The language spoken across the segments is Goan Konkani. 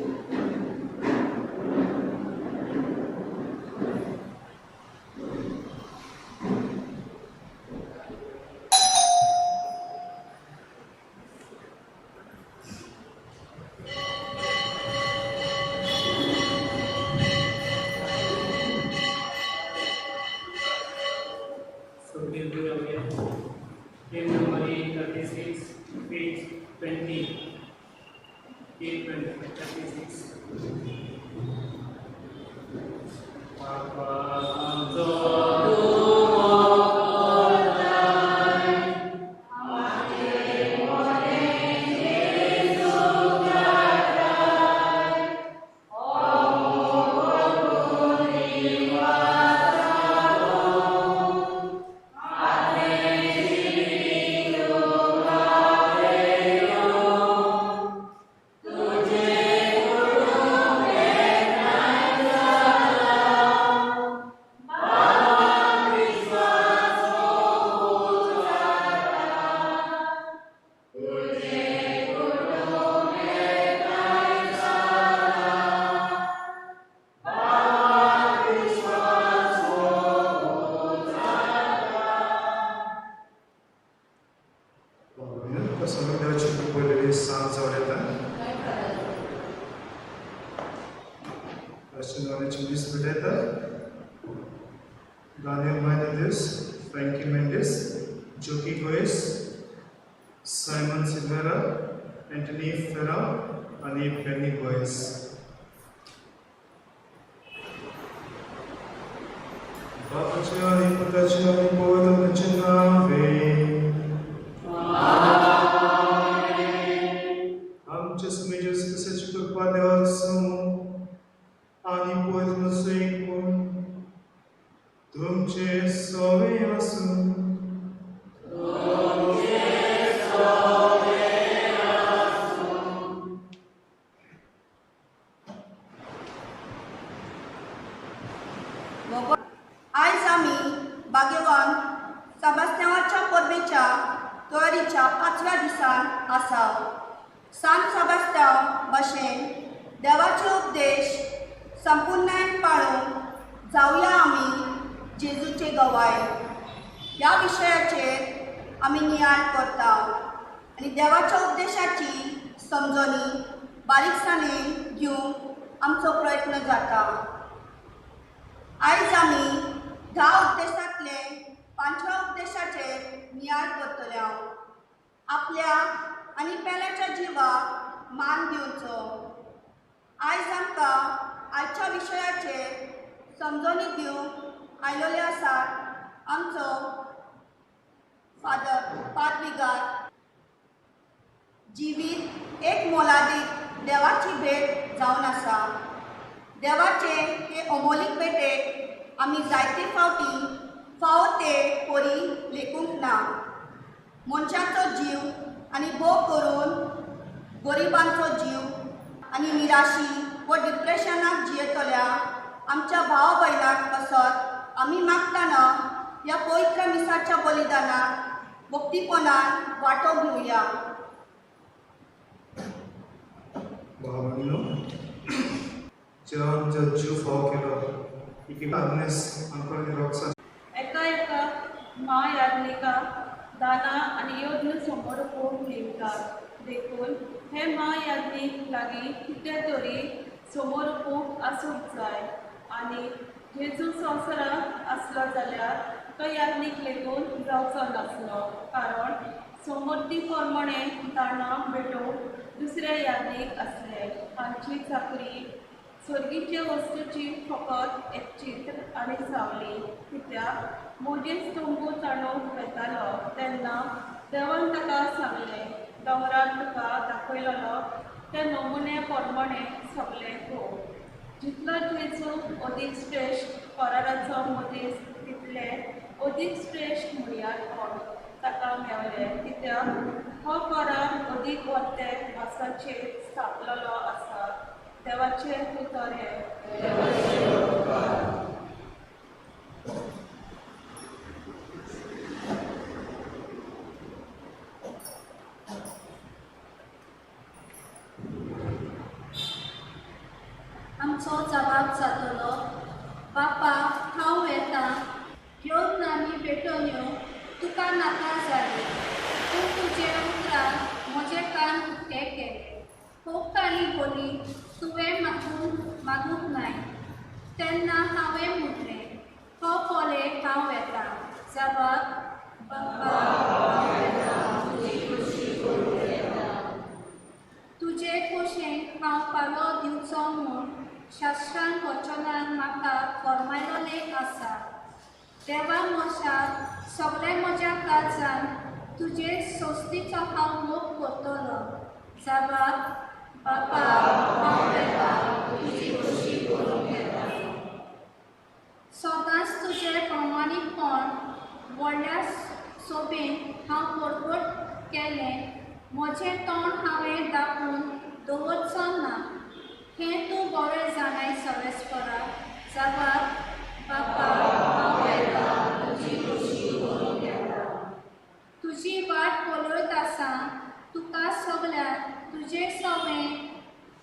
So we'll do again. Hymn number 836, page 20. 836. Daniel Menendez, Frankie Mendes, Jockey Goes, Simon Silvera, Anthony Ferra आनी पेनी गोयस. बापाच्या आनी पुताच्या आनी पवित्र आत्म्याच्या नांवे. आमच्या स्वामी जेजू क्रिस्ताची कृपा देवाचो आनी पवित्र आत्म्याचो एकवट तुमचे सवे आसूं. आयज आमी भाग्यवान सेबास्त्यांवाच्या परबेच्या तयारीच्या पांचव्या दिसान आसा. सांत सेबास्त्यांव भशेन देवाचे उपदेश संपुर्णायेन पाळूंक जावया आमी जेजूचे गवाय. ह्या विशयाचेर आमी नियाळ करता आनी देवाच्या उपदेशाची समजणी बारीकसाणेन घेवंक आमचो प्रयत्न जाता. आयज आमी 10 उपदेशांतले पांचव्या उपदेशाचेर नियाळ करतले. आपल्या आनी पेल्याच्या जिवाक मान दिवचो. आयज आमकां आयच्या विशयाचेर समजणी दिवंक आयलेले आसात आमचो फादर पादविगार. जिवीत एक मोलादीक देवाची भेट जावन आसा. देवाचे हे अमोलीक भेटेक आमी जायते फावटी फावो ते परी लेखूंक ना. मनशाचो जीव आनी भोग करून गरिबांचो जीव आनी निराशी व डिप्रेशनाक जियेतल्या आमच्या भाव भयणांक पासत आमी मागतना ह्या पवित्र मिसाच्या बलिदानाक भक्तीपणान वांटो घेवया. भावांनो, जेव्हा आमचो जीव फाव केलो की आग्नेस अंकल रॉक्सा एका एका महायाज्ञिका दाना आनी यज्ञ समोर पोवंक नेमतात. देखून हे महायाज्ञीक लागीं कितें तरी समोर पोवंक आसूंक जाय. आनी जेजू संवसारांत आसलो जाल्यार तो याज्ञीक लेगून जावचो नासलो, कारण समोरती प्रमाणे दानां भेटोवंक दुसरे याज्ञीक आसले. हांची चाकरी स्वर्गीचे वस्तूची फकत एक चित्र आनी सावली. कित्याक मोजेस तंबू ताणूंक वेतालो तेन्ना देवान ताका सांगलें, दोंगरार तुका दाखयलेलो त्या नमुने प्रमाणे सगलें कर. जितलो जेजू अदीक श्रेश्ठ कराराचो मदीस तितले अदीक श्रेश्ठ म्हळ्यार कोण ताका मेवलें. कित्याक हो करार अदीक वर्ते भासाचेर स्थापलेलो आसा. देवाचें उतर हें. तुमचो जबाब जातलो? बापा, हांव वेतां. यज्ञ आनी भेटवण्यो तुका नाका जाल्यो, पूण तुजे उतरान म्हजे कान उक्ते केले. खोक आनी बोली तुवें मागूंक नाय. तेन्ना हांवें म्हटलें, हो पळय हांव वेतां. जबाब, बापा, हांव वेतां. तुजे खोशेक हांव पालो दिवचो म्हूण शास्त्रान वचनान म्हाका फर्मायलें आसा. देवा म्हज्या सगळे म्हज्या काळजान तुजे सोस्तीचो हांव मोग करतलो. जबाब, बापा, हांव वेतां. तुजी खोशी करूंक येता. सदांच तुजें प्रामाणीकपण व्हडल्या सोबेन हांव परगट केलें. म्हजें तोंड हांवें दापून दवरचो ना, हें तूं बरें जाणाय सर्वेस्परा. जबाब, बापा, हांव वेतां. तुजी खोशी करूंक येता. तुजी वाट पळयत आसा. तुका सगळ्याक तुजे सवें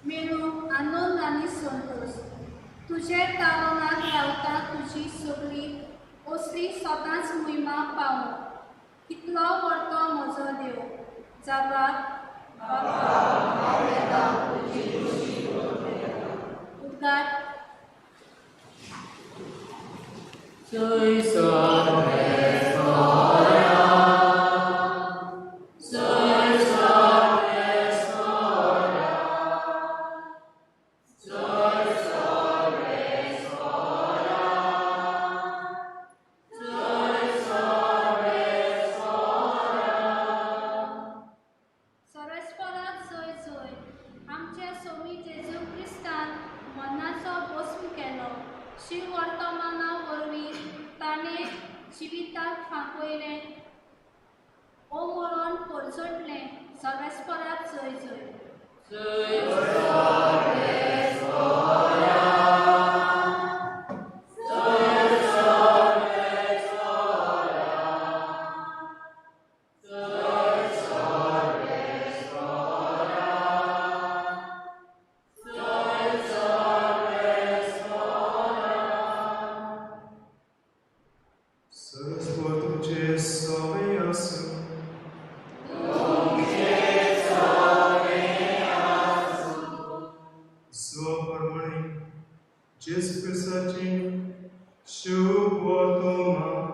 मेळूंक आनंद आनी संतोश. तुजे तावनाक रावता तुजी सगळी असली सदांच मोहिमा पावूं. कितलो व्हडलो म्हजो देव. जबाब, बापा, हांव वेतां. तुजी खोशी करूंक येता. उद्गार. जय सर्वेस्परा, जय सर्वेस्परा, जय सर्वेस्परा, जय सर्वेस्परा. सर्वेस्पराक जय जय. आमच्या स्वामी जेजू क्रिस्तान मरणाचो भस्म केलो. शिरवर्तमाना वरवीं ताणें जिविताक फांकयलें. ओ मरण परजटलें. सर्वेस्पराक जय जय. जय सर्वेस्परा, जय सर्वेस्परा, जय सर्वेस्परा, जय सर्वेस्परा. सर्वेस्पर तुमचे सवे आसूं. स्वप्रमाणे जेजू क्रिस्ताची शुभ वर्तमान.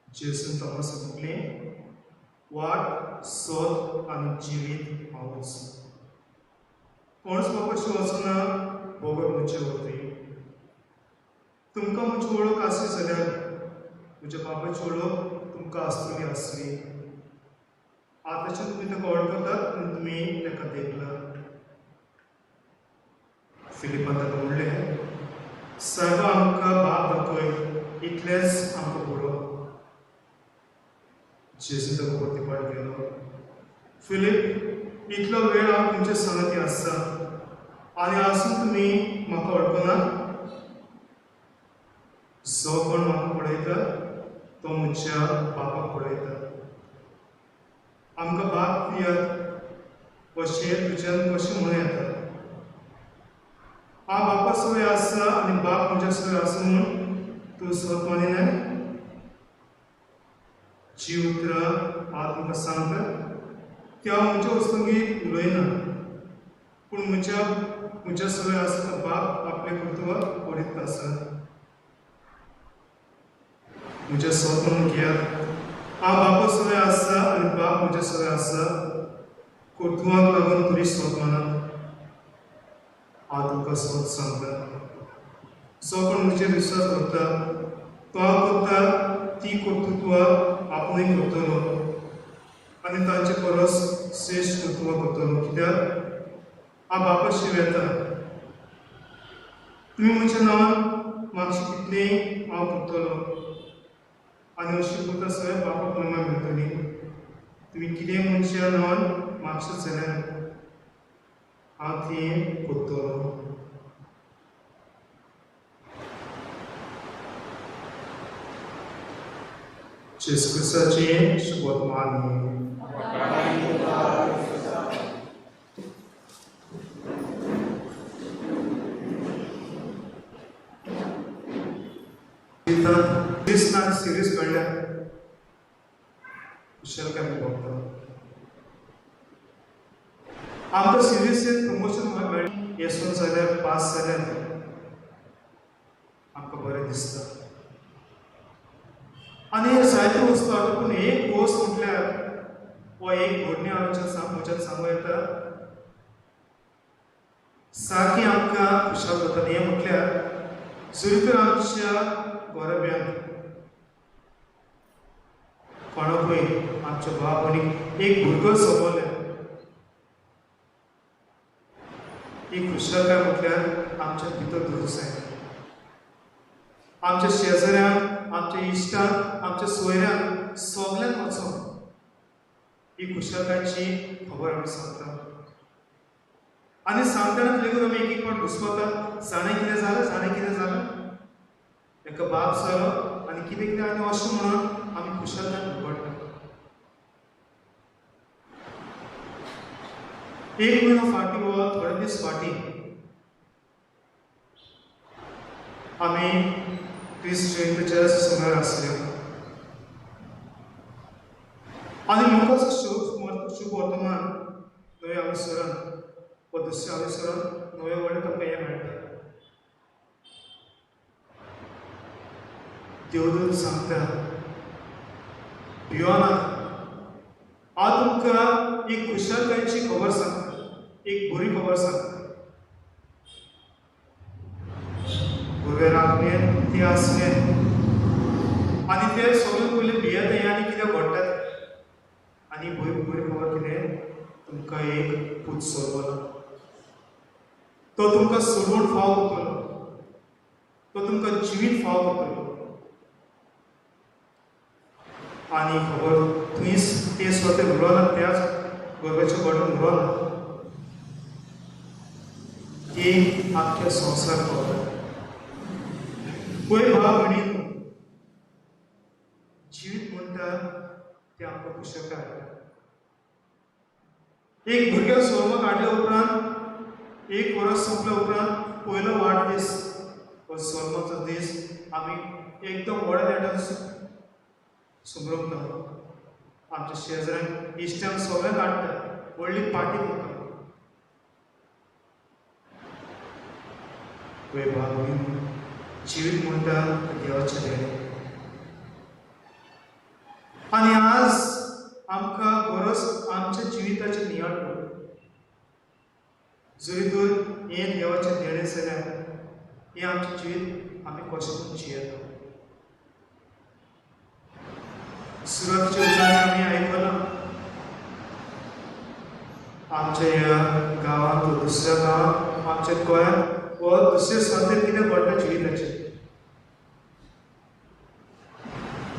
जेजून थॉमसाक म्हटलें, वाट, सत आनी जिवीत हांवूच. कोणूच बापाशी वचना बगर म्हजे वरवीं. तुमकां म्हजी वळख आसली जाल्यार म्हज्या बापायची वळख तुमकां आसतली आसली. आतांच्यान तुमी ताका वळखतात आनी तुमी ताका देखला. फिलिपान ताका म्हणलें, सायबा, आमकां बाप दाखय, इतलेंच आमकां पुरो. जेजून ताका प्रतिपाट केलो, फिलीप, इतलो वेळ हांव तुमच्या संगती आसा आनी आसून तुमी म्हाका वळखना? जो कोण म्हाका पळयता तो म्हज्या बापाक पळयता. आमकां बाप दियात अशें तुज्यान कशें म्हणूं येता? हांव बापा सवय आसा आनी बाप म्हज्या सवय आसा म्हूण तूं सत मानिनाय? जी उतरां हांव तुमकां सांगता ती हांव म्हज्या वस्तुंगी उलयना, पूण म्हज्या सवय आसा तो बाप आपलें कर्तव्य करीत आसा. म्हज्या सत म्हणून घेयात, हांव बापा सवय आसा आनी बाप म्हज्या सवय आसा. कर्तुवाक लागून तरी सत मानात. हांव तुमकां सत सांगता, जो कोण म्हजेर विस्वास दवरता तो हांव करता ती कर्तृत्वां आपुणूय करतलो आनी तांचे परस श्रेश्ठ कर्तृत्वां करतलो, कित्याक हांव बापाशी वेता. तुमी म्हज्या नांवान मागशी तितलें हांव करतलो आनी अशी करता सगळ्या बापाक महिमा मेळटली. तुमी कितें मनशा नांवान मागशें जाल्यार हांव तें करतलो. जेजू क्रिस्ताचें शुभवर्तमान. दीस ना सिरीज घडल्या कुशलकाय भोगता. आमकां सिरीज प्रमोशन मेळ्ळें, येसून जाल्यार पास जाल्यार आमकां बरें दिसता. आनी हे जायत्यो वस्तू हाडटा, पूण एक वस्त म्हटल्यार हो एक घडणी आमच्या म्हज्यान सांगूं येता सारकी आमकां खुशाल जाता. हें म्हटल्यार जरी तर आमच्या गोरब्यांत कोणाकूय आमच्या भाव भयणीक एक भुरगो सोबोवलें, ही खुशालकाय म्हटल्यार आमच्या भितर धरूंक जाय. आमच्या शेजाऱ्यांक, आमच्या इश्टांक, आमच्या सोयऱ्यांक सगल्यांक वचोन ही खुशालकायची खबर आमी सांगता. आनी सांगतना लेगून आमी एक एक पाट घुस्पता, जाणें कितें जालें, जाणें कितें जालें, एका बाप जालो आनी कितें कितें, आनी अशें म्हणून आमी खुशालकाय उगडटा. एक म्हयनो फाटीं वा थोडे दीस फाटीं आमी क्रिस्त जयंतीच्या सुमार आसले आनी लोकांचो शुभ वर्तमान नव्या अवसरान वा दुसऱ्या अवसरान नव्या व्हडलें तांकां हें मेळटा. देवदूत सांगता, भियोनाका, हांव तुमकां एक खुशालकायेची खबर सांगता, एक बरी खबर सांगता. गुरवे राखणे ते आसले आनी ते सगळे पयलीं भियेता हें आनी कितें घडटा. आनी बरी बरी खबर कितें, तुमकां एक पूत सोडवलो, तो तुमकां सोडवण फाव करतलो, तो तुमकां जिवीत फाव करतलो. आनी खबर थंयच ते स्वता उरना, त्याच गोरवाच्या गोठान उरना, ती आख्ख्या संवसार पावता. पळय भाव भयणीनो, जिवीत म्हणटा तें आमकां खुशालकाय हाडटा. एक भुरग्याक सोडोवपाक हाडल्या उपरांत, एक वर्स सोंपल्या उपरांत पयलो वाडदीस हो जल्माचो दीस आमी एकदम व्हडा नेटान समरमता. आमच्या शेजाऱ्यांक, इश्टांक सगळ्यांक हाडटा, व्हडली पार्टी करता. पळय भाव भयणीनो, जिवीत म्हणटा देवाचें देणें. आनी आज आमकां गरज आमच्या जिविताचें नियाळ करूं. जरी तर हें देवाचें देणें जाल्यार हें आमचें जिवीत आमी कशें करून जियेता. सुरवातीच्या उतरांनी आमी आयकलां, आमच्या ह्या गांवांत, दुसऱ्या गांवांत, आमच्या गोंयांत वा दुसऱ्या सुवातेर कितें घडटा जिविताचें.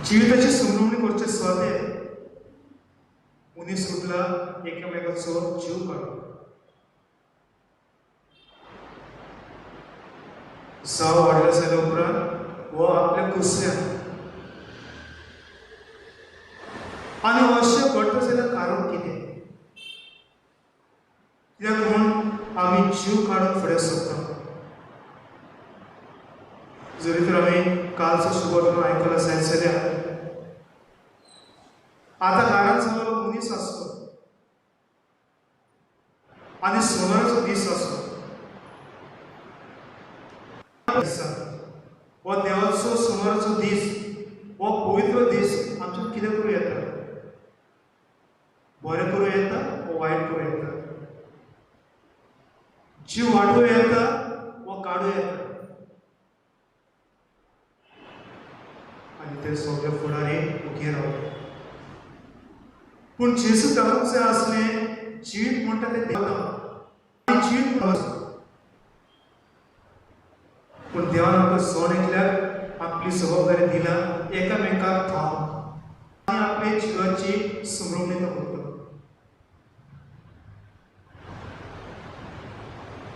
जिविताची समजवणी करचे सुवातेर मनीस उठला एकामेकाचो जीव काडलो. जाव वाडल्या जाल्या उपरांत हो आपल्या कुसऱ्या आनी अशें घडटा जाल्यार कारण कितें, कित्याक म्हूण आमी जीव काडून फुडें सरता. जरी तर आमी कालचो शुभवर्तमान आयकला जायत जाल्यार आतां घरांत जालो मनीस आसलो आनी सोनाराचो दीस आसलो. हो देवाचो सोनाराचो दीस, हो पवित्र दीस आमच्यान कितें करूं येता, बरें करूं येता वा वायट करूं येता, जीव वांटूं येता वा काडूं येता. आनी ते सगळे फुडारी मुखेर रावले. पूण जेजू दाखोवंक जाय आसलें जिवीत म्हणटा तें देवा जिवीत. पूण देवान आमकां सण एकल्याक आपली जबाबदारी दिला, एकामेकाक थाव आनी आपले जिवाची समृवणी तो करता.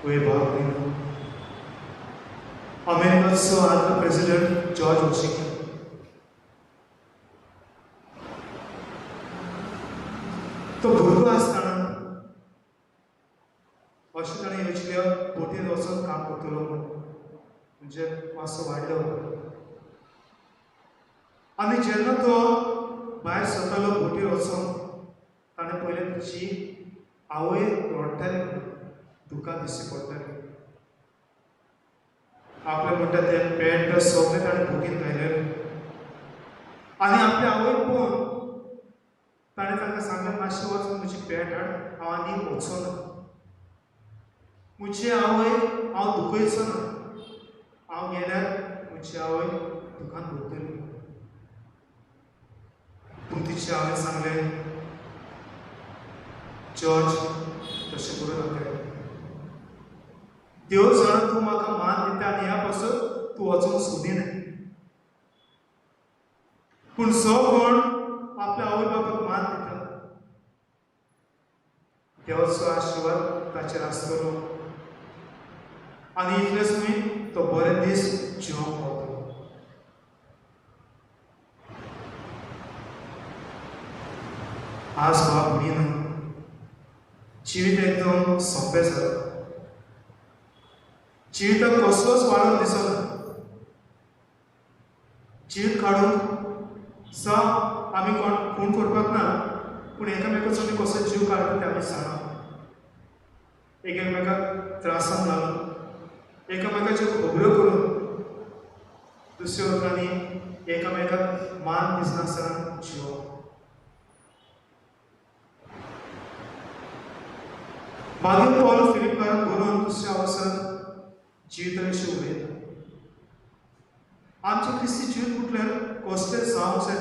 वय भाव भयणीनो, अमेरिकाचो आदलो प्रेसिडेंट जॉर्ज वॉशिंग्टन तो भुरगो आसतना अशें ताणें येवजिलें बोटीन वचून काम करतलो म्हूण, म्हणजे मातसो वाडलो. आनी जेन्ना तो भायर सरतालो बोटीर वचून, ताणें पयलें तिची आवय रडटाली, दुकां दिश्टी पडटाली. आपलें म्हणटा तें पेंट सगळें ताणें बोटीन घायलें आनी आपले आवय पळोवन ताणें तांकां सांगलें, मातशें वचून म्हजी पेंट हाड, हांव आनी वचो ना, म्हजी आवय हांव दुखयचो ना, हांव गेल्यार म्हजी आवय दुखान भरतली. पूण तिचे हांवें सांगलें, जॉर्ज तशें करूं नाका, देव जाणा तूं म्हाका मान दिता आनी ह्या पासून तूं वचूंक सोदिना. पूण सो कोण आपल्या आवय बापाक मान दिता, देवाचो आशिर्वाद ताचेर आसतलो आनी इतलेंच न्हय तो बरे दीस जिवंक पावतलो. आज बाब भयणीनो, जिवीत एकदम सोंपें जालां. जिविताक कसलोच वालोर दिसना. जिवीत काडूंक सा आमी कोण खून करपाक ना, पूण एकामेकाचो आमी कसो जीव काडटा तें आमी जाणा. एकामेकाक त्रासान घालून, एकामेकाच्यो खबऱ्यो करून, दुसऱ्या लोकांनी एकामेकाक मान दिसनासतना जिवप. मागीर पॉल फिलिपकारान बरोवन दुसऱ्या अवसरान जिविता विशीं उलयता. आमचें क्रिस्ती जिवीत म्हटल्यार कसलें जावंक जाय.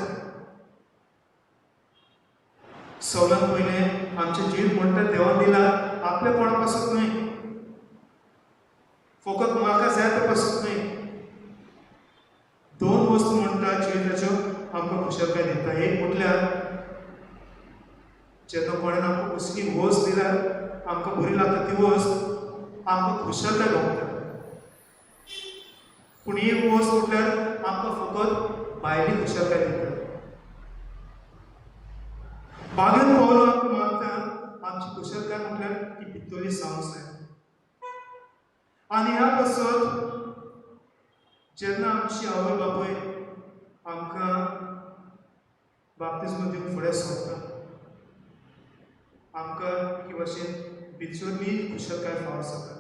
सगळ्यांत पयलें आमचें जिवीत म्हणटा देवान दिलां आपलेपणा पासून न्हय, फकत म्हाका जाय ते पासून न्हय. दोन वस्तू म्हणटा जिविताच्यो आमकां खुशालकाय दिता. एक म्हटल्यार जेन्ना कोणें आमकां कसली वस्त दिल्यार आमकां बरी लागता ती वस्त आमकां खुशालकाय भोगता. पूण एक वस्त म्हटल्यार आमकां फकत भायली खुशालकाय दिता. बागेन पावलो आमकां मागता आमची खुशालकाय म्हटल्यार ती भितरली जावंक जाय. आनी ह्या पासत जेन्ना आमची आवय बापूय आमकां बाप्तिज्म दिवन फुडें सरता, आमकां एके भाशेन भितरली खुशालकाय फावो जाता.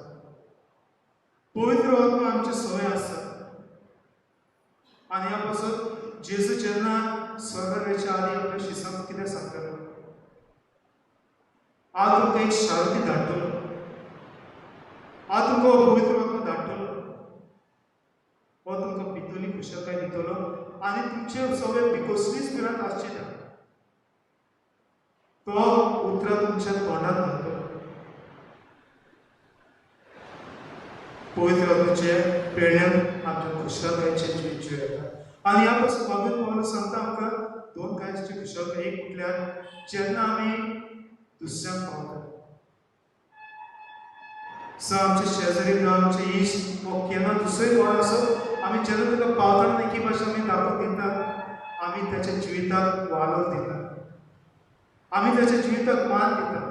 पवित्र आत्मा आमचे संवय आसा. आनी ह्या पासत जेजू जेन्ना स्वर्गार वयच्या आदी आपल्या शिसांक कितें सांगतालो, हांव तुमकां एक शांती धाडटलो, हांव तुमकां पवित्र आत्मा धाडटलो, हो तुमकां भितरली खुशालकाय दितलो आनी तुमचे सगळे कसलीच भिरांत आसची ना. तो उतरां तुमच्या तोंडांत घालतलो. पवित्र आत्म्याचे पेण्यान आमच्या खुशालकायेचें जिवीत जिव येता. आनी ह्या पासून बाबीन पावलो सांगता आमकां दोन कांयची खुशालकाय. एक म्हटल्यार जेन्ना आमी दुसऱ्यांक पावता, स आमचे शेजारी जावं आमचे इश्ट वो केन्ना दुसरे कोण आसो, आमी जेन्ना ताका पावता एकी भाशेन आमी दाखोवन दिता, आमी त्याच्या जिविताक वालोर दिता, आमी त्याच्या जिविताक मान दिता.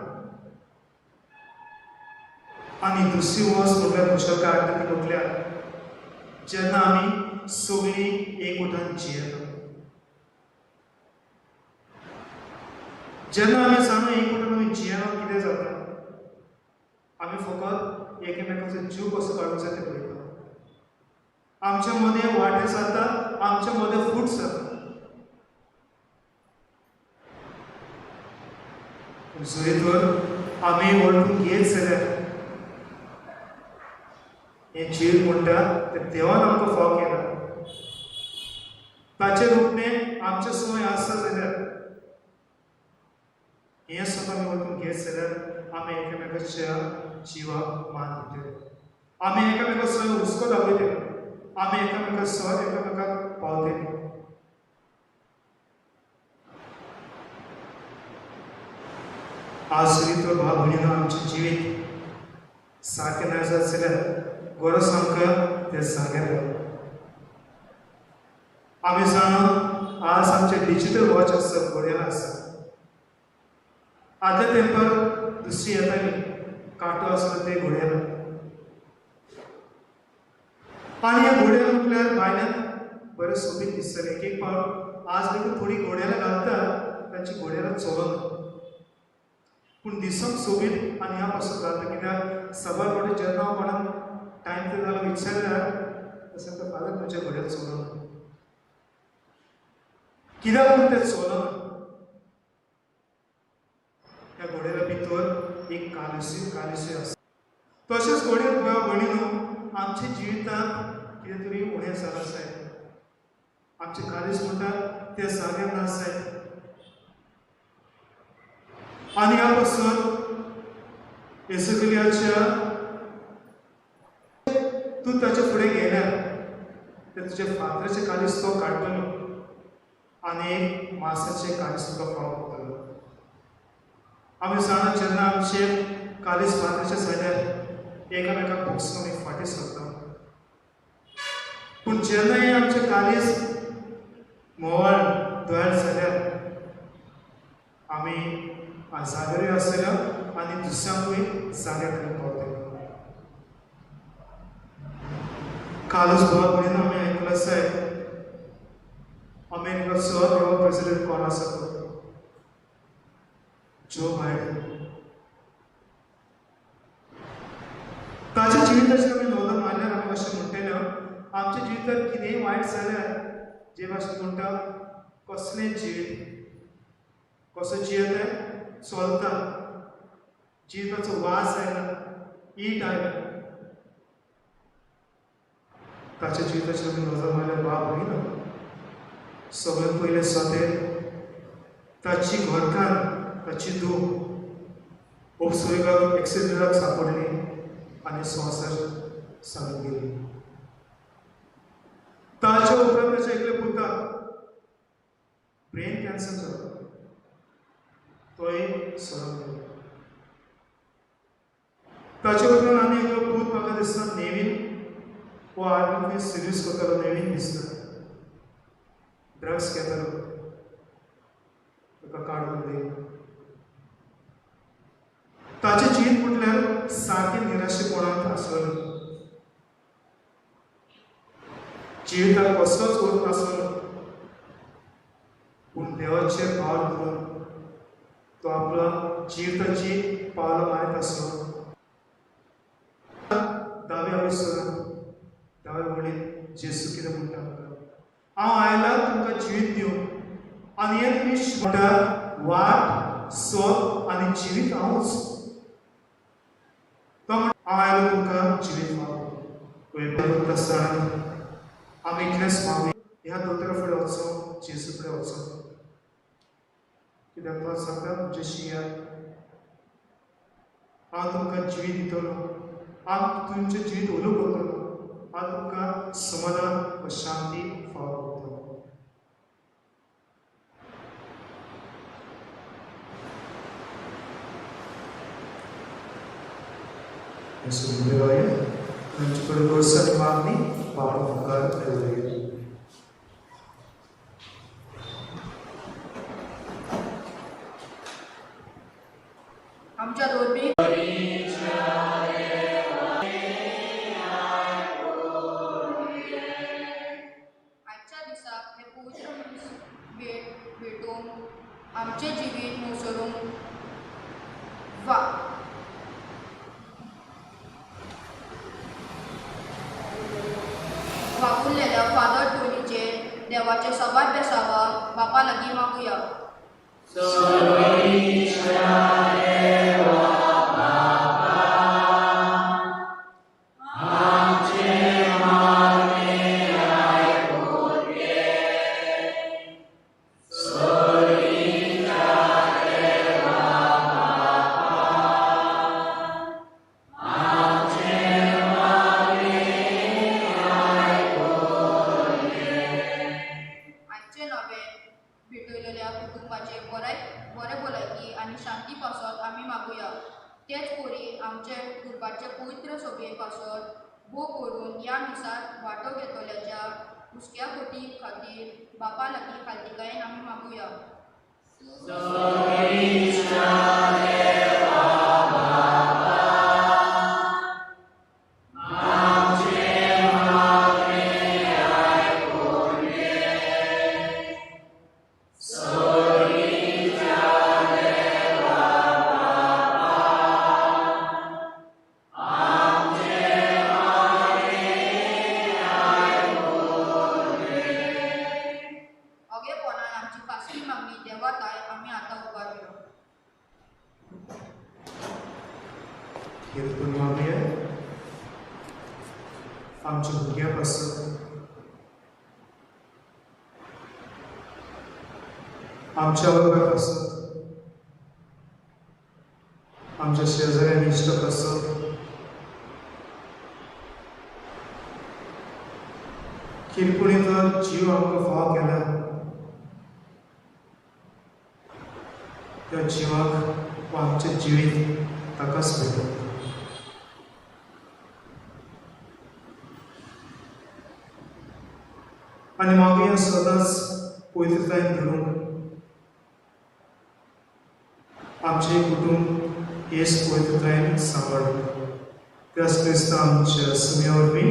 आनी दुसरी वस्त म्हटल्यार खुशालकाय हाडटा ती म्हटल्यार जेन्ना आमी सगळीं एकवटान जियेता. जेन्ना आमी जाणा एकवटान आमी जियेना कितें जाता, आमी फकत एकामेकाचो जीव कसो काडूंक जाय तें पळयता. आमच्या मदें वांटे जाता, आमच्या मदें फूट जाता. जरी तर आमी वळखून घेत जाल्यार हें जिवीत म्हणटा तें देवान आमकां फाव केलां, ताचें रुपणें आमचें संवय आसा जाल्यार हें सगळें आमी वळखून घेत जाल्यार आमी एकामेकाच्या जिवाक मान दितले, आमी एकामेका सय हुस्को दाखयतले, आमी एकामेका सय एकामेकाक पावतले. आज जरी तर भाव भयणीनो आमचें जिवीत सारकें ना जात जाल्यार गरज आमकां तें जाग्यार घालप. आमी जाणा आज आमचें डिजिटल वॉच आसा, घडयाळ आसा. आदल्या तेंपार दुसरी येताली, कांटो आसलो ते घोड्याला. आनी ह्या घोड्या म्हटल्यार भायल्यान बरें सोबीत दिसतालें. एक एक पावट आज लेगीत थोडी घोड्याला घालता, तांची घोड्याला चलना, पूण दिसप सोबीत. आनी ह्या पासून घालता कित्याक सबार फावटी जेन्ना हांव कोणाक टायम ते जालो विचारल्यार तशें तर फादर म्हज्या घोड्याक चलना. कित्याक म्हूण तें चलना? ह्या घोड्याला भितर एक कालिसूय कालिसूय आसा. तशेंच घोडे भाव भयणीनो, आमच्या जिवितांत कितें तरी उणें जालां सायब, आमचें कालीस म्हणटा ते जाग्यार ना सायब. आनी ह्या पासून येसुक्रियाच्या तूं ताच्या फुडें गेल्यार ते तुज्या फातराचें कालीस तो काडटलो आनी एक मासाचें कालीस तुका फावो पडटलो. आमी जाणा, जेन्ना आमचें कालीस फातराचें जाल्यार एकामेकाक भोगसून आमी फाटीं सरता, पूण जेन्ना हें आमचें कालीस म्होंवाळ दयाळ जाल्यार आमी जागरूय आसतले आनी दुसऱ्यांकूय जाग्यार करूंक पावतले. कालच भाव भयणीनो आमी आयकलां सायब, अमेरिकाचो नवो प्रेसिडेंट कोण आसा तो जो बायडन. ताच्या जिविताचेर आमी नदर मारल्यार आमी अशें म्हणटले, आमच्या जिवितांत कितेंय वायट जाल्यार जे भाशेन म्हणटा, कसलें जिवीत, कसो जियेता, चलता, जिविताचो वास आयला, ईट आयला. ताच्या जिविताचेर आमी नदर मारल्यार भाव भयणीनो, सगळ्यांत पयलें सोतें ताची घरकान्न, ताची धूव उपसुरेकाक एक्सिडंटाक सापडली आनी संवसार सांगून गेली. ताच्या उपरांत ताच्या एकल्या पुताक ब्रेन कॅन्सर जालो, तोय सरून गेलो. ताच्या उपरांत आनी एकलो पूत म्हाका दिसता नेवीन वो आर्मीक सर्वीस करतालो, नेवीन दिसता ड्रग्स घेतालो, ताका काडून उडयलो. ताचें जिवीत म्हटल्यार सारकें निराशेपणांत आसलें, जिविताक कसलोच अर्थ नासलो, पूण देवाचेर भार दवरून तो आपल्या जिविताची पावलां मारीत आसलो. दाव्या वयसरान दाव्या वळीन जेजू कितें म्हणटा आमकां? हांव आयला तुमकां जिवीत दिवंक आनी हें तुमी म्हणटा, वाट, सत आनी जिवीत हांवूच. तो म्हणटा, हांव आयलो तुमकां जिवीत फावो. आसतना आमी इतलेंच मागूया, ह्या दोतोरा फुडें वचो, जेजू फुडें वचो, कित्याक तो सांगता, म्हजे शियात, हांव तुमकां जिवीत दितलो, हांव तुमचें जिवीत उलो करतलो, हांव तुमकां समाधान व शांती फावो करतलो. आमचे कडेन गोरसांनी मागणी पावण मुखार दवरुया. आमच्या धर्मीक आजच्या दिसाक हे पवित्र मनीस भेट भेटोवंक आमचें जिवीत नुसरूंक वा वावुरलेल्या फादर टोनीचे देवाचे सबार बेसावा बापा लागीं मागुया. आजचे नवे भेटयलेल्या कुटुंबाचे बरे बरे भलायकी आनी शांती पासत आमी मागुया. तेच परी आमचे कुरबाचे पवित्र सभे पासत भोव करून ह्या मिसांत वांटो घेतल्याच्या हुस्क्या कोटी खातीर बापा लागीं खालतीकायेन आमी मागुया. आमी देवाताय आमी आतां उबारुया. हेतून मागूया आमच्या भुरग्यां पासून, आमच्या आवय पासून, आमच्या शेजाऱ्या इश्टा पासून, किरकोळी जर जीव आमकां फाव केला त्या जिवाक वा आमचें जिवीत ताकाच भेटोवंक. आनी मागीर सदांच पवित्रतायेन धरूंक आमचें कुटूंब हेच पवित्रतायेन सांबाळूंक. त्याच क्रिस्ता आमच्या सुम्या वरवीं.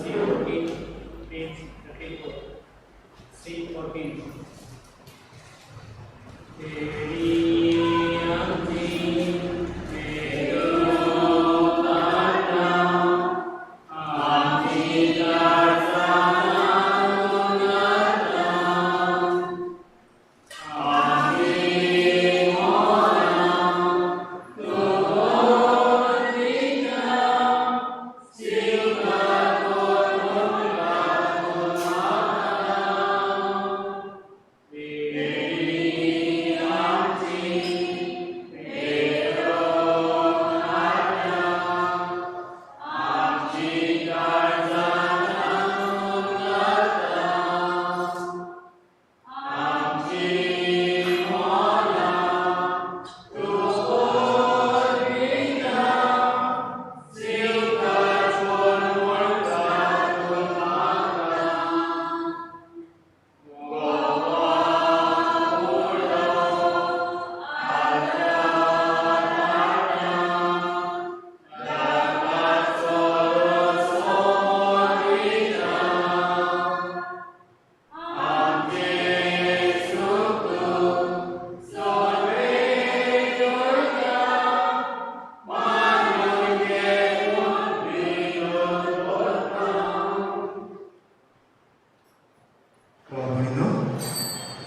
C14, page 34. C14.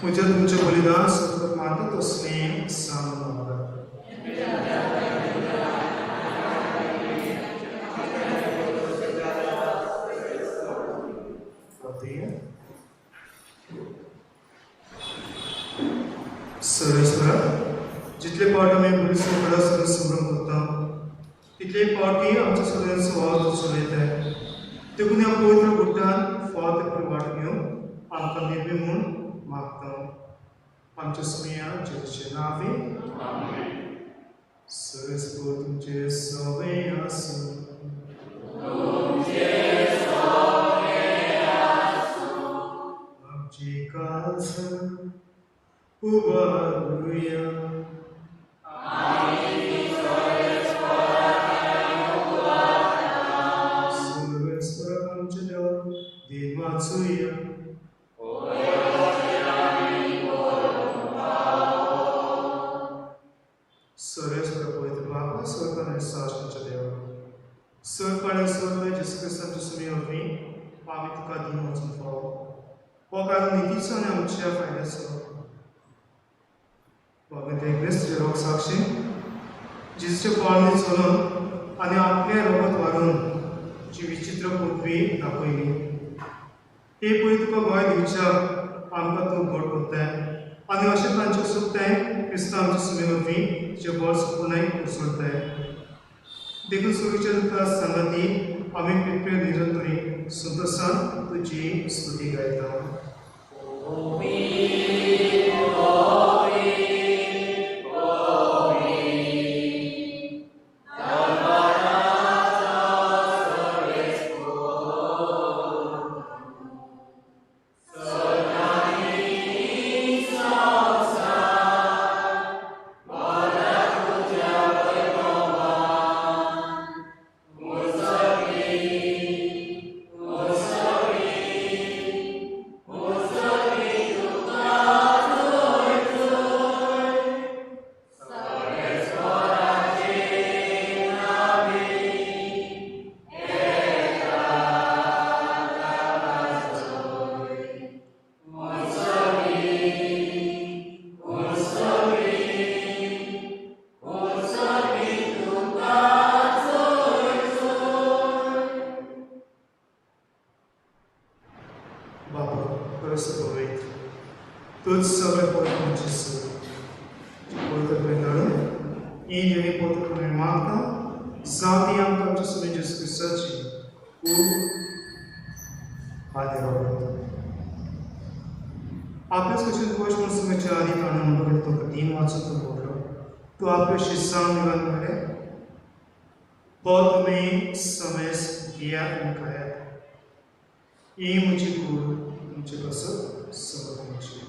म्हज्या तुमचें बलिदान सतत मानता तो स्नेह सांग. सर्वेश्वरा, जितले पावट आमी बरी सगळ्या सगळें संभ्रम करता तितले पावटी आमच्या सगळ्यांचो वावर चलयताय. देखून ह्या पवित्र गुट्टान फावो ते परी वाट घेवन आमकां निर्भी म्हूण मागता. आमच्या सुमया जेजूचे नांवे. सर्वेस्पर तुमचे सवे आसूं. आमची काळज उबारुया. सर्वेस्पर आमच्या देवा देव वाचुया. सर्वेस्पर पवित्र बापा स्वर्गान आनी साश्टाच्या देवा सर्व सर्व जेजू क्रिस्ताच्या सुमया वरवीं आमी तुका दिन वचून फावो हो कारण नितीचो आनी आमच्या फायद्याचो. बाबा ते क्रिस्त रोग साक्षी जेजूच्या पावलांनी चलून आनी आपलें रोगत वारून जी विचित्र पृथ्वी दाखयली हे पळय तुका गोंय दिवच्याक आमकां तूं घट करताय आनी अशें तांचें सुकताय क्रिस्तांव आमच्या सुमे वरवीं तुजें बळ सुपुनाय कोसळताय. देखून सुरवेच्या तुका सांगाती आमी पितृ निरंतरी संतोसान तुजी स्तुती गायता. Oh, परस पवित्र तूच सगळे पवित्र जेजू पवित्र तुवें धाडून ही देणी पवित्र तुवें मागता जावं ती आमकां आमच्या सुने जेजू क्रिस्ताची कूड आनी रगत. आपल्याच कशें गोश्ट म्हणून सुमेच्या आदी ताणें म्हणून तुका तीन वाचून तो बोललो तूं आपल्या शिस्सांक निघाल म्हणलें हो तुमी समेस घेयात आनी खायात ही म्हजी कूड तुमचे पासत समर्पणाची.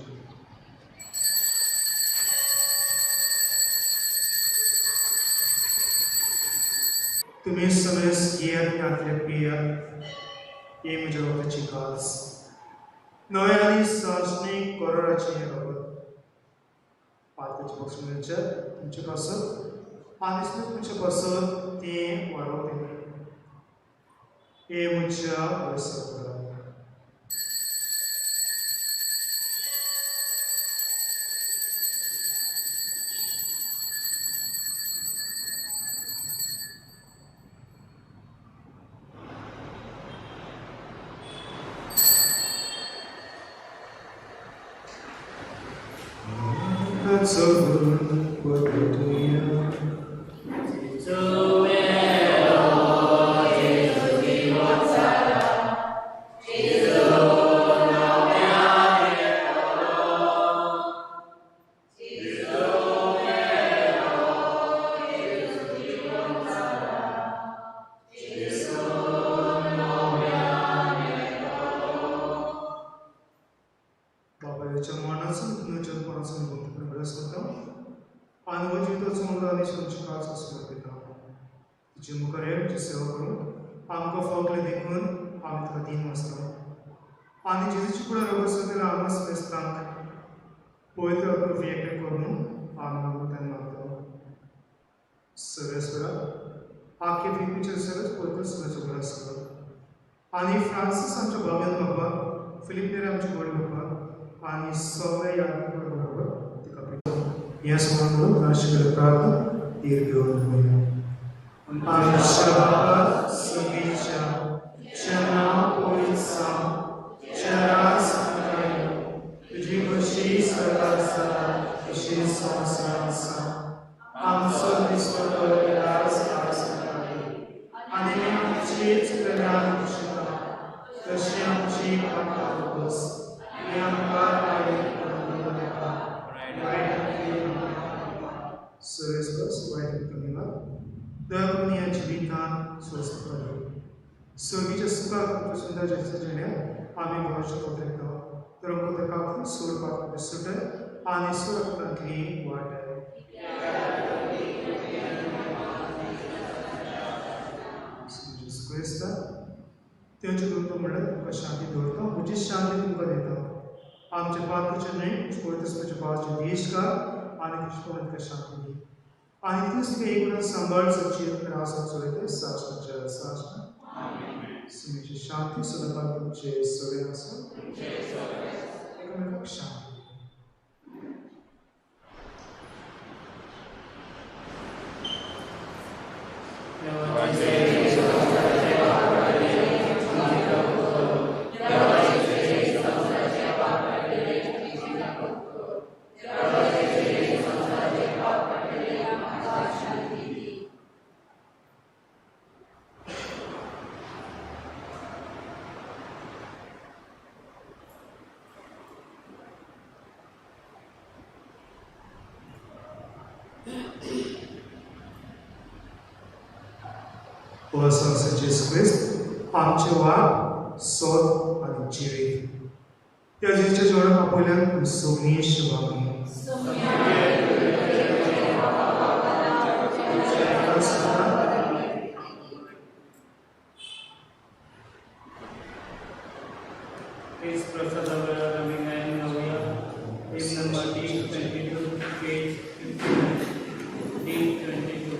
तुमी समेस घेयात आनी हातले पियात ही म्हज्या रगताची कास नव्या आनी सार्वजनीक कराराचें हें रगत पातकाचे बक्षीस मेळचें तुमचे पासत आनी तुमचे पासत तें वाडोवप हे म्हज्या वर्सा. बाबाच्या मरणाचो पुनर्जन्माचो अभ्यास करता आनी हो जिविताचो मुखार आनी तुमची काळज समर्पिता. तुजे मुखार तुजी सेवा करून आमकां फावले देखून आमी तुका दीन वाचता आनी जेजूची फुडें रगत जाल्यार आमकां समेस्तांक पवित्र एकटें करून आमी नम्रतायेन मागता. सगळे आखे फिलिपीचे सगळेच पवित्र सगळ्याचो उगडास कर आनी फ्रांसीस आमच्या बाबेन बाबा फिलिप नेरी आमचे व्हड बाबा आनी सगळे यादीक बरोबर तिका ह्या स्मरण करून तांचे प्रार्थना दीर्घ घेवन दवरया. आमच्या बाबा सगळीच्या नांव पवित्र जावं, तुजें राज आमकां येवं, तुजी खुशी स्वर्गात जाता तशी संवसारांत जावं. आमचो दिसपट्टो राज आज आमकां दी आनी आमची चुकल्यार आमी शिकता तशी आमची पापां बस आनी आमकां वायट पडूं नाका. सुरेश बस वायट कमी दया करून ह्या जिवितांत स्वस्थ दी. सर्गीच्या सुखाक तुमच्या सुंदर जेण्या आमी भरोसो दवरता तर आमकां ताका सोडपाक सुटय आनी सुरक्षांतली वाट. क्रिस्ता तेंचे तुमकां म्हणल्यार तुमकां शांती दवरता म्हजी शांती तुमकां दिता. आमच्या पात्राचें न्हय पवित्र आत्म्याच्या पावाचें देश कर आनी कृष्ण तुमकां शांती दी आनी तूंच तुका एक म्हणून सांबाळ सची रासा चलयता सासणाच्या सासणा. सुमेची शांती सदांकाळ तुमचे सगळे आसा एकामेकाक शांती. जेजू क्रिस्त आमचे वाट सोद आनी जिवीत त्या जेजूच्या जेवणाक आपयल्यान सगळीं शिवामी. Number D22, page 59. D22.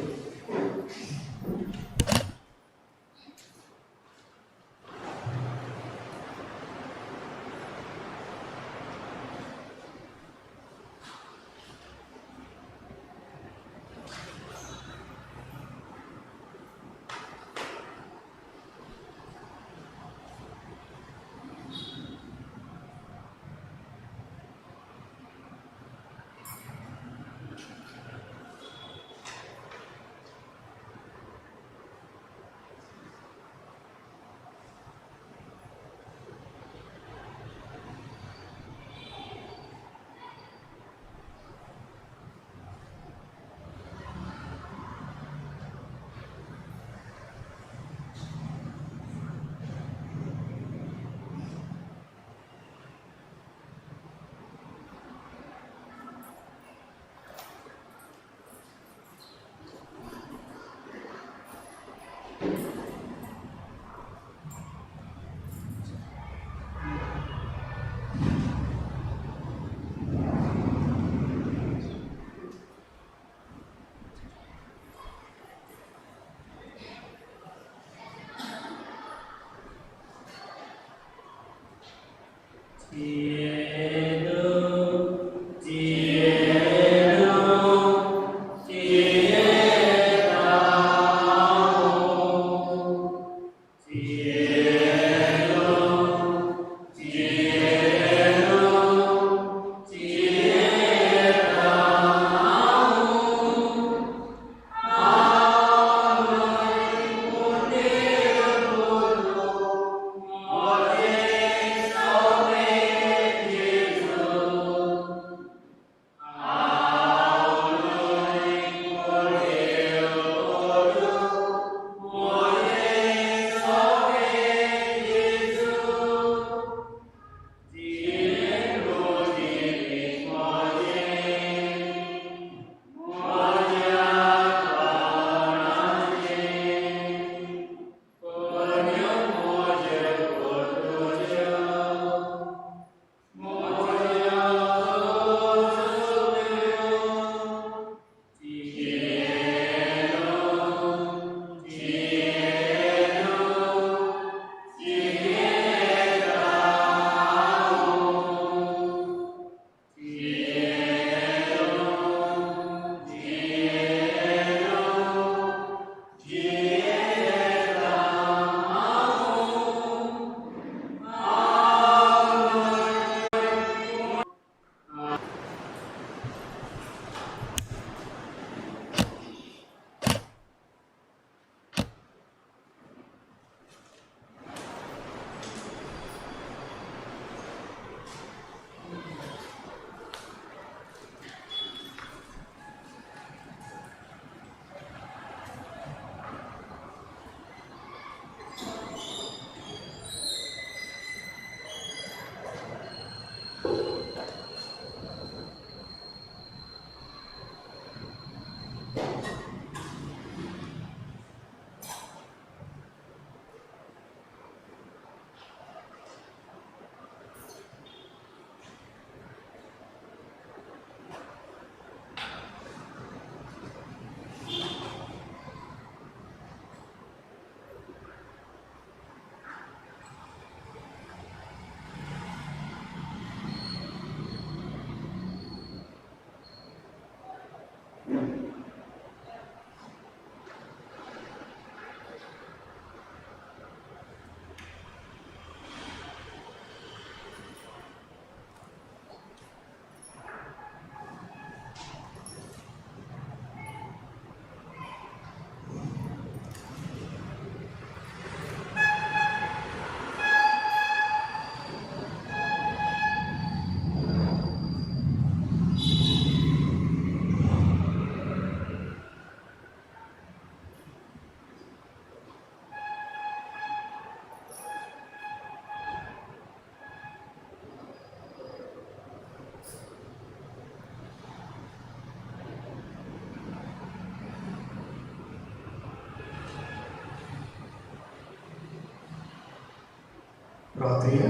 प्रार्थना।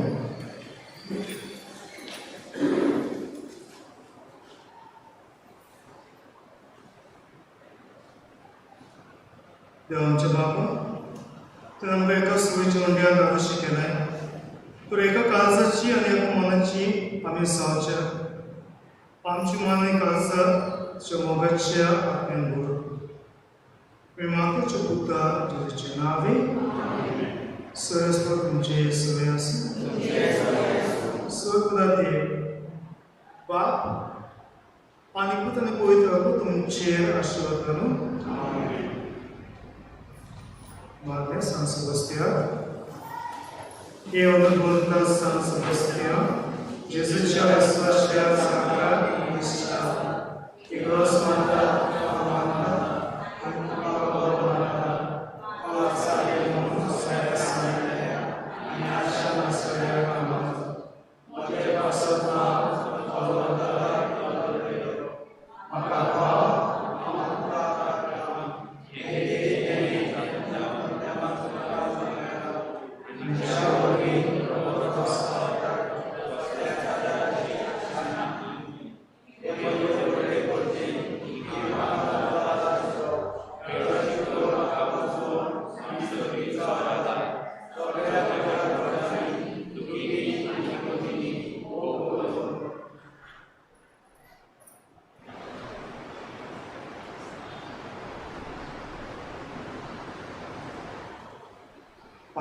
देव आमच्या बापा, तर आमकां एका सुयेच्या उंड्यान रावंक शिकयलाय, तर एका काळजाची आनी एका मनाची आमी जावच्या, आमची मन आनी काळजाच्या मोगाच्या आत्म्यान भर. प्रेमाच्या पुता जेजूचे नावे सरस्वत तुमचे सगळे आसूं. सर्व देव बाप आनी पूत आनी पवित्र आत्मो तुमचेर आशिर्वाद घालूं. Madre San Sebastián, e onur San Sebastián, Jesus te sua chair sacra e está, e grosso mata, amata,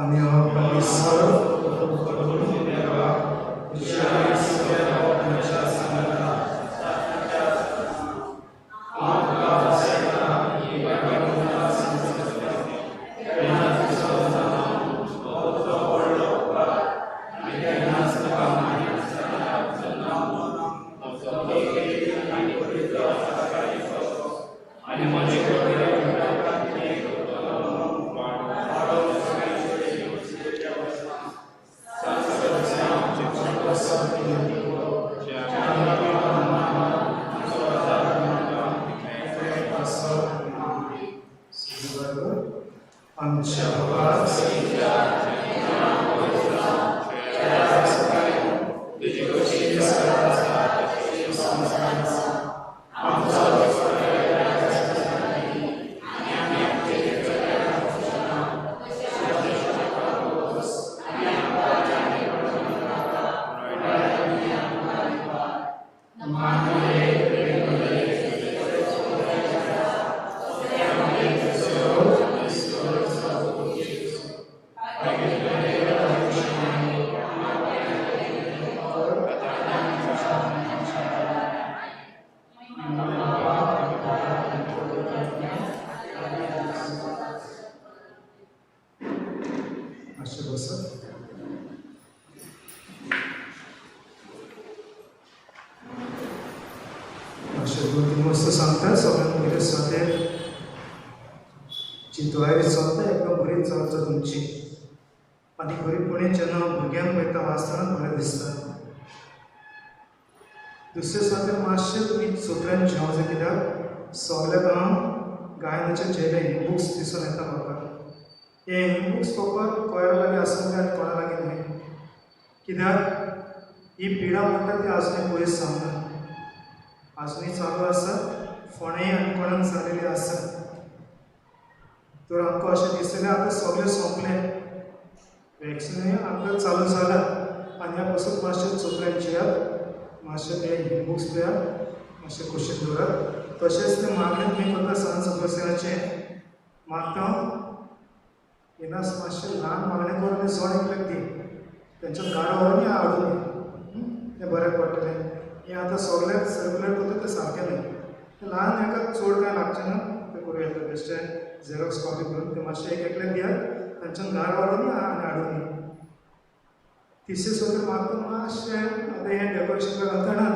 आनी हांव परमेश्वर आमच्या मातशें बसात. मातशें दोन तीन वस्तू सांगता. सगळ्यांत पयलें स्वातेर जी तयारी चलता एकदम बरी चलता तुमची आनी खरीपणी जेन्ना भुरग्यांक वयता वाचतना बरें दिसता. दुसरें स्वातेर मातशें तुमी सोत्र्यान जेवं जाय कित्याक सगळ्या हांव गायनाचे झेले बुक्स दिसून येता म्हाका. हे बुक्स फकत कोयरा लागीं आसूंक जाय आनी कोणा लागीं न्हय, कित्याक ही पिडा म्हणटा ती आजुनूय पयस जावना, आजुनूय चालू आसा, फोंडेय आनी कोणाक जालेली आसा. तर आमकां अशें दिसलें आतां सगळें सोंपलें, वॅक्सिनूय आमकां चालू जाला आनी ह्या पासून मातशें चोपड्यान जेयात, मातशें ते बुक्स पळयात, मातशें कुशीन दवरात. तशेंच तें मागणें तुमी करता सान सदस्याचें मागता येनास मातशें ल्हान मागणें करून आनी जण एकल्याक दी, तेंच्या गाडो व्हरून या हाडून दी, तें बऱ्याक पडटलें. हें आतां सगळें सर्कुलेट करता तें सारकें न्हय, तें ल्हान एका चड कांय लागचें ना, तें करूं येता. बेश्टें झेरोक्स कॉपी करून तें मातशें एक एकल्याक दियात, तांच्यान गाडो व्हरून या आनी हाडून दी. तिसरें सगळें मागता मातशें आतां हें डेकोरेशन घालतना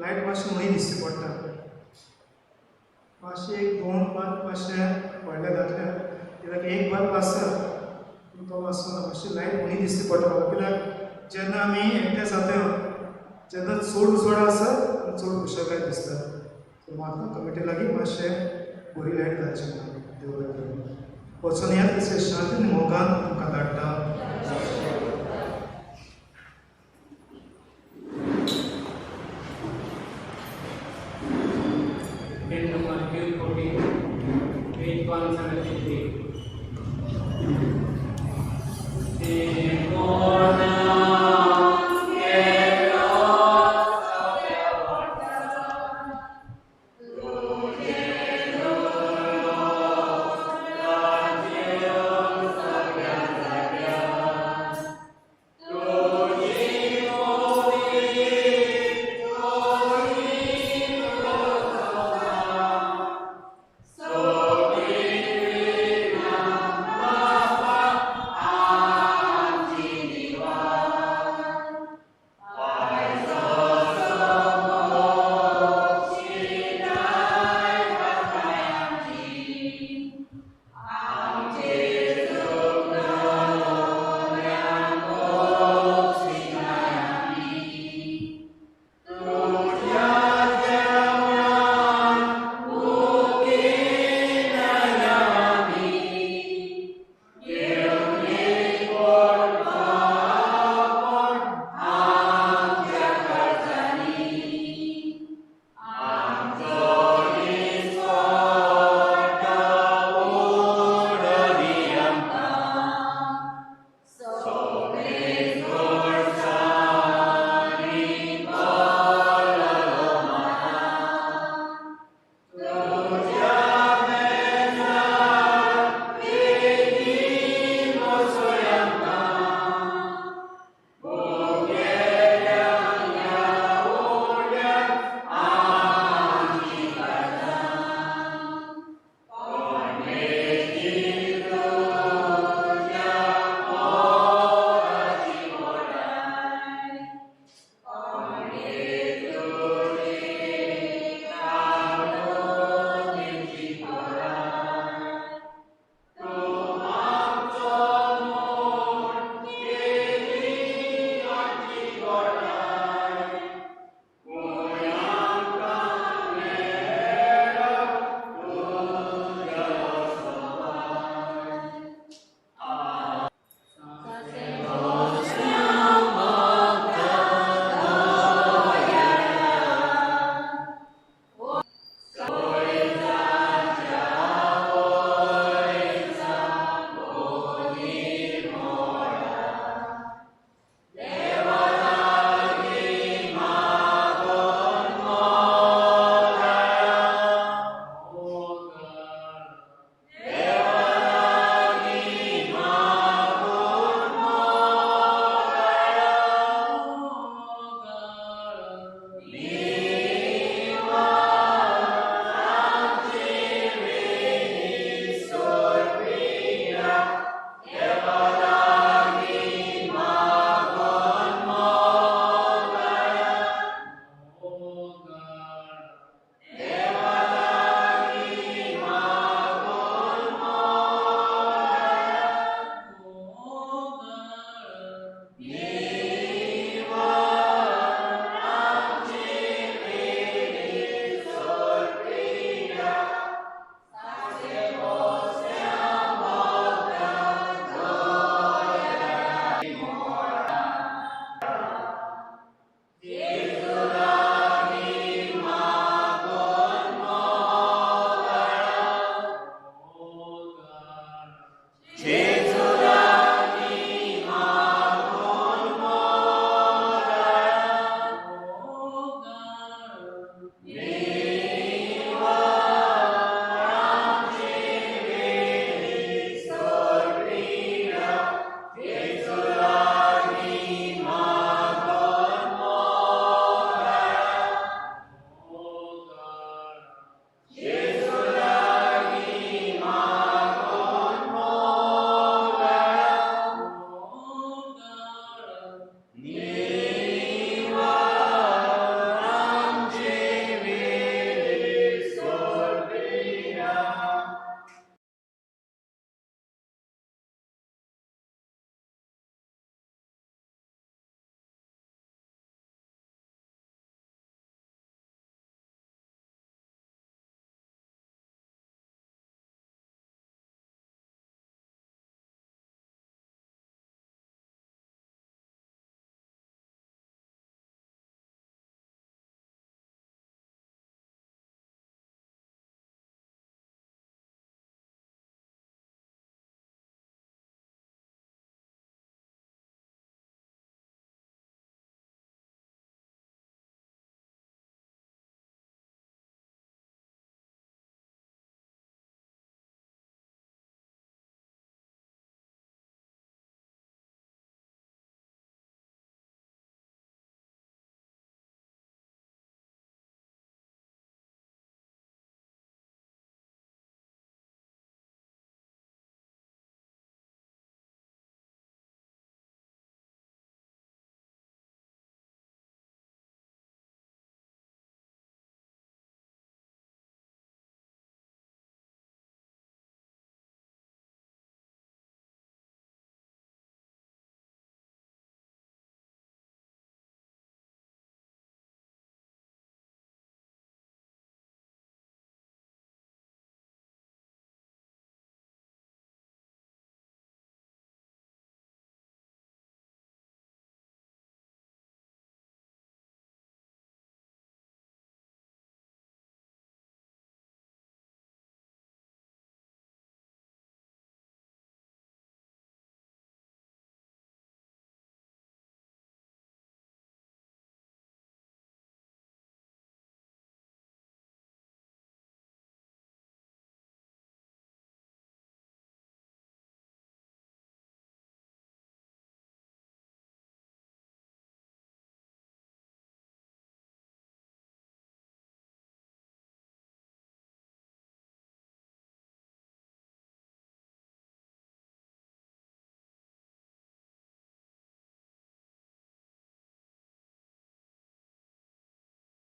लायट मातशें उणी दिसची पडटा, मातशें एक दोन पांच मातशें व्हडलें घातल्यार कित्याक एक बल्ब आसता पूण तो मातसो ना, मातशी लायट उणी दिसची पडटा म्हाका. कित्याक जेन्ना आमी एकटे जाता जेन्ना चड उजवाड आसा चड खुशालकाय दिसता. सो म्हाका कमिटी लागीं मातशें बरी लायट घालची म्हणून देव बरें करूं. वचून येयात तशें शांती आनी मोगान तुमकां धाडटा. Hymn number Q14, page 173.